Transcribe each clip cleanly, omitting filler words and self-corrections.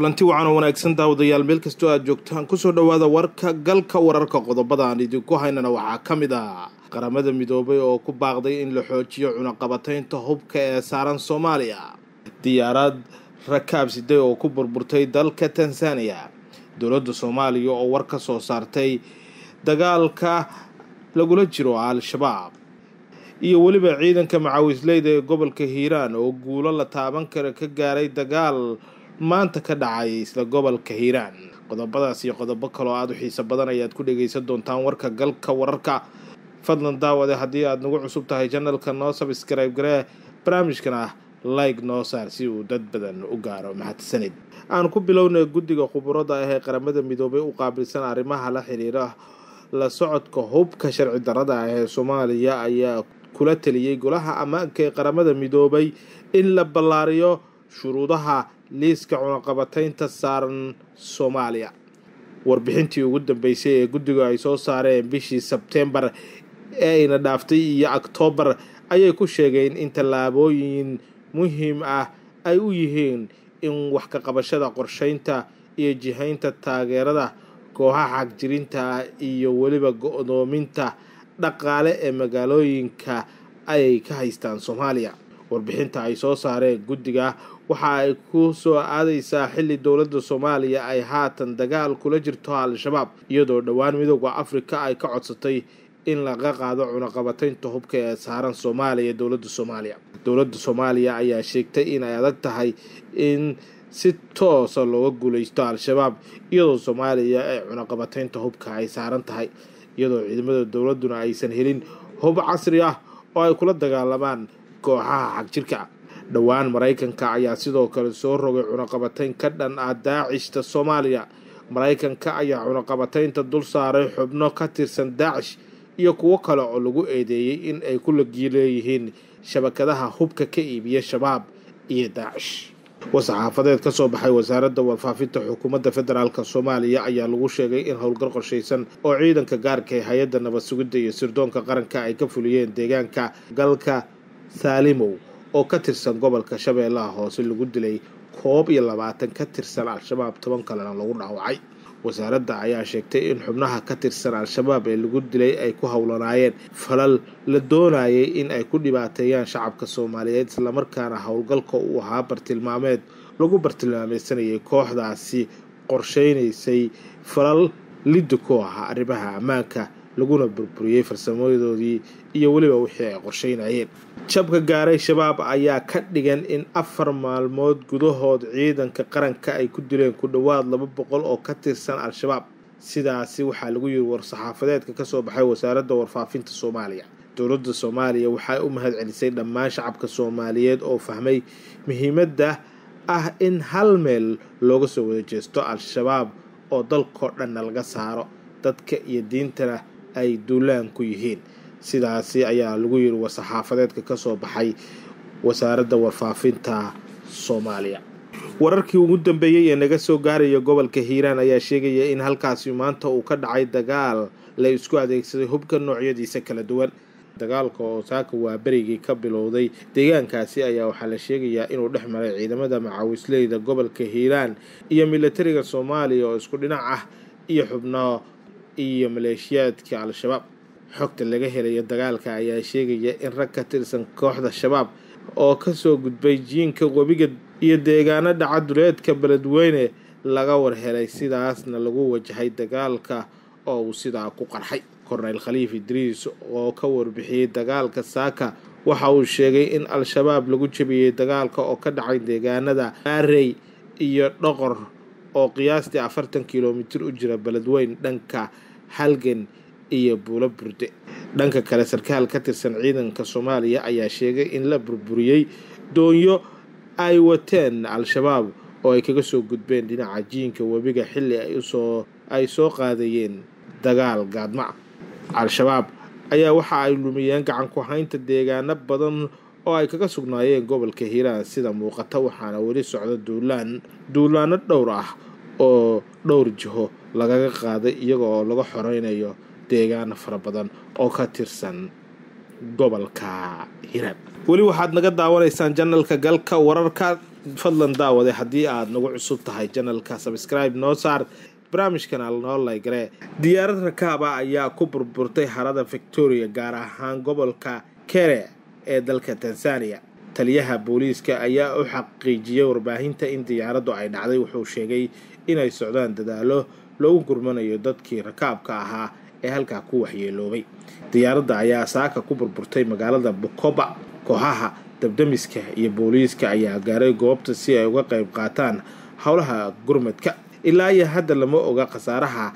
Kulanti wacan oo wanaagsan daawadayaal, meel kastoo aad joogtaan kusoo dhawaada warka galka wararka. Qodobada aan idinku haynana waxaa ka mid ah Qaramada Midoobay oo ku baaqday in la xoojiyo cunaqabataynta hubka ee saaran Soomaaliya, diyaarad rakaab siday oo ku burburtay dalka Tanzania, dowladda Soomaaliya oo war ka soo saartay dagaalka lagula jiro Al-Shabaab, iyo weliba ciidanka macawisleyda ee gobolka Hiiraan oo guulo la taaban kara ka gaaray dagaal maanta ka dhacay isla gobolka Hiiraan. Qodobadaas iyo qodobo kaloo aada u xiiso badan ayaad ku dhageysan doontaan warka galka wararka. Fadlan daawade, haddii aad nagu cusub tahay janalka noo sabskrayb garee, barnaamijkana like noo saar si uu dad badan u gaaro. Mahadsanid. Aan ku bilownay guddiga khuburada ah ee Qaramada Midoobay u qaabilsan arrimaha la xiriira la socodka hubka sharci darada ah ee Soomaaliya ayaa kula taliyey golaha ammaanka ee Qaramada Midoobay in la ballaariyo shuruudaha liiska cunaqabataynta saaran Soomaaliya. Warbixintii ugu dambeysay ee guddigu ay soo saareen bishii Sebtembar ee ayna dhaaftay iyo Oktoobar ayay ku sheegeen in tallaabooyin muhiim ah ay u yihiin in wax ka qabashada qorsheynta iyo jihaynta taageerada kooxaha xagjirinta ah iyo weliba go-doominta dhaqaale ee magaalooyinka ay ka haystaan Soomaaliya. Warbixinta ay soo saareen guddiga waxa ay ku soo aadaysaa xilli dowladda Soomaaliya ay haatan dagaal kula jirto Al-Shabaab, iyadoo dhowaan Midooda Afrika ay ka codsatay in laga qaado cunaqabataynta hubka ee saaran Soomaaliya. Dowladda Soomaaliya ayaa sheegtay in ay adag tahay in si toosa looga guuleysto Al-Shabaab iyadoo Soomaaliya ay cunaqabataynta hubka ay saaran tahay, iyadoo ciidamada dowladduna aysan helin hub casri ah oo ay kula dagaalamaan kooxaha xagjirka. Dhowaan Maraykanka ayaa sidoo kale soo rogay cunaqabatayn ka dhan ah Daacishta Soomaaliya. Maraykanka ayaa cunaqabataynta dul saaray xubno ka tirsan Daacish iyo kuwo kale oo lagu eedeeyey in ay ku lagi leeyihiin shabakadaha hubka ka iibiya Shabaab iyo Daacish. War-saxaafadeed ka soo baxay wasaaradda warfaafinta xukuumadda federaalk Soomaaliya ayaa lagu sheegay in howlgal qorshaysan oo ciidanka gaarka ee hay-adda nabad sugidda iyo sirdoonka qaranka ay ka fuliyeen deegaanka Galka Saalimow oo ka tirsan gobolka Shabeellaha Hoose lagu dilay 21 ka tirsan Al-Shabaab, 10 kalena lagu dhaawacay. Wasaaradda ayaa sheegtay in xubnaha ka tirsan Al-Shabaab ee lagu dilay ay ku howlanaayeen falal la doonayay in ay ku dhibaateeyaan shacabka Soomaaliyeed, islamarkaana howlgalka uu ahaa bartilmaameed lagu bartilmaameysanayay kooxdaasi qorsheynaysay falal liddi ku ahaa arrimaha ammaanka, laguna burburiyey farsamooyadoodii iyo weliba wixii ay qorsheynayeen. Jabka gaaray Shabaab ayaa ka dhigan in 4 maalmood gudahood ciidanka qaranka ay ku dileen ku dhowaad 200 oo ka tirsan Al-Shabaab. Sidaasi waxaa lagu yiri war-saxaafadeedka kasoo baxay wasaaradda warfaafinta Soomaaliya. Dowladda Soomaaliya waxay u mahad celisay dhammaan shacabka Soomaaliyeed oo fahmay muhiimadda ah in hal meel looga soo wada jeesto Al-Shabaab oo dalkoo dhanna laga saaro, dadka iyo diintana ay duulaan ku yihiin. Sidaasi ayaa lagu yiri war-saxaafadeedka kasoo baxay wasaaradda warfaafinta Soomaaliya. Wararkii ugu dambeeyey ee naga soo gaaraya gobolka Hiiraan ayaa sheegaya in halkaasi maanta uu ka dhacay dagaal la isku adeegsaday hubka noocyadiisa kala duwan. Dagaalka oo saaka waa berigii ka bilowday deegaankaasi ayaa waxaa la sheegayaa inuu dhex maray ciidamada macawisleyda gobolka Hiiraan iyo militariga Soomaaliya oo isku dhinac ah iyo xubno iyo maleeshiyaadka Al-Shabaab. Xogta laga helaya dagaalka ayaa sheegaya in rag ka tirsan kooxda Shabaab oo kasoo gudbay jiinka webiga iyo deegaano dhaca duleedka Beledweyne laga warhelay, sidaasna lagu wajahay dagaalka oo uu sidaa ku qarxay. Korneyl Khaliif Idriis oo ka warbixiyey dagaalka saaka waxa uu sheegay in Al-Shabaab lagu jabiyey dagaalka oo ka dhacay deegaanada Baarey iyo Dhoqor oo qiyaastii 40 kilomitir u jira Beledweyn dhanka Halgan iyo Buulo Burde. Dhanka kale, sarkaal ka tirsan ciidanka Soomaaliya ayaa sheegay in la burburiyey doonyo ay wateen Al-Shabaab oo ay kaga soo gudbeen dhinaca jiinka webiga xilli ay soo qaadayeen dagaal gaadmac. Al-Shabaab ayaa waxa ay lumiyeen gacan ku haynta deegaano badan oo ay kaga sugnaayeen gobolka Hiiraan sida muuqata, waxaana weli socda duulaano dhowr ah oo dhowr jiho lagaga qaaday iyaga oo laga xoreynayo deegaano fara badan oo ka tirsan gobolka Hiiraan. Weli waxaad naga daawanaysaan janalka Galka Wararka. Fadlan daawade, haddii aad nagu cusub tahay janalka, subscribe noo saar, barnaamijkan noo laygare. Diyaarad rakaaba ayaa ku burburtay harada Victoria, gaar ahaan gobolka Kere ee dalka Tanzania. Taliyaha booliiska ayaa u xaqiijiyey warbaahinta in diyaaraddu ay dhacday. Wuxuu sheegay inay socdaan dadaalo loogu gurmanayo dadkii rakaabka ahaa ee halkaa ku waxyeeloobay. Diyaaradda ayaa saaka ku burburtay magaalada Bukoba. Kooxaha dabdamiska iyo booliiska ayaa gaaray goobta si ay uga qayb qaataan howlaha gurmadka. Ilaa iyo hadda lama oga khasaaraha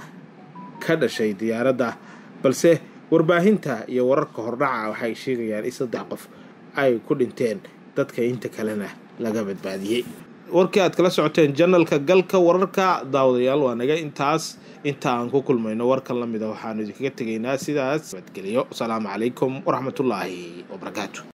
ka dhashay diyaaradda, balse warbaahinta iyo wararka hordhaca waxay sheegayaan in 3 qof ay ku dhinteen, dadka inta kalena laga badbaadiyey. Warkii aad kala socoteen janalka Galka Wararka, daawadayaal, waa naga intaas. Inta aan ku kulmayno warkan lamida, waxaanu idinkaga tegaynaa sidaas nabadgeliyo. Asalaamu calaykum waraxmatullaahi wabarakaatu.